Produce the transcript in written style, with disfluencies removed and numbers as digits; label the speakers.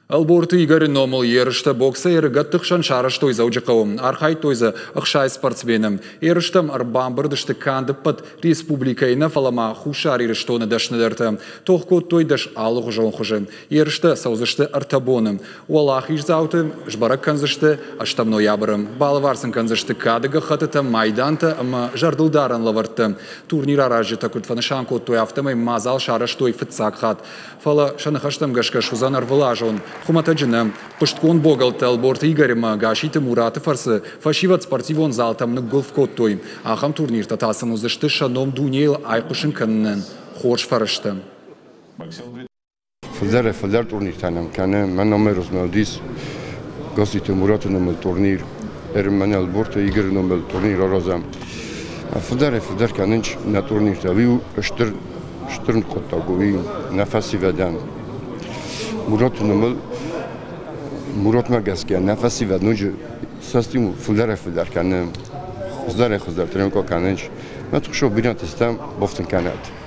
Speaker 1: Ӕлборты Игоры номыл ерыстӕ боксӕй ӕрыгӕтты хсӕн сарӕзтой Дзӕуджыхъӕуы. Архайдтой дзы 60 спортсмены. Ерыстӕм ӕрбамбырд сты канд ӕппӕт республикӕйы нӕ, фӕлӕ ма Хуссар Ирыстоны дӕсныдӕртӕ. Тох кодтой 10 алыгъуызон хуызы. Ерыстӕ цӕудзысты 3 боны. Уӕлахиздзауты сбӕрӕг кӕндзысты 8 ноябры. Балӕвар сын кӕндзысты кады гӕххӕттытӕ, майдантӕ ӕмӕ зӕрдылдарӕн лӕвӕрттӕ. Турнир аразджытӕ куыд фӕнысан кодтой, афтӕмӕй мадзал сарӕзтой фыццаг хатт. Фӕлӕ сӕ ныхӕстӕм гӕсгӕ суыдзӕн ӕрвылазон. Хуымӕтӕджы нӕ. Хъуыстгонд богӕлттӕ Ӕлборты Игорь ӕмӕ Гасситы Мураты фӕрцы фӕсивӕд спортивон залтӕм ныггуылф кодтой. Ахӕм турниртӕ та сын уыдзысты сӕ ном дунейыл айхъуысын кӕнынӕн хорз фӕрӕзтӕ.
Speaker 2: Фылдӕрӕй-фылдӕр турниртӕ нӕм кӕны. Мӕ номер уыдис Гасситы Мураты номыл турнир. Мӕн Ӕлборты Игоры номыл турнир аразӕм. Фылдӕрӕй-фылдӕр кӕнынц нӕ турниртӕ. Уый у стыр стыр хъуыддаг у уый нӕ фӕсивӕдӕн. Мураты номыл Муратмӕ гӕсгӕ нӕ фӕсивӕд ноджы цӕстим фылдӕрӕй-фылдӕр кӕны, хуыздӕрӕй-хуыздӕр тренировкӕ кӕнынц. Мӕ тыхсо бирӕтӕ стӕм бафтын кӕнӕт.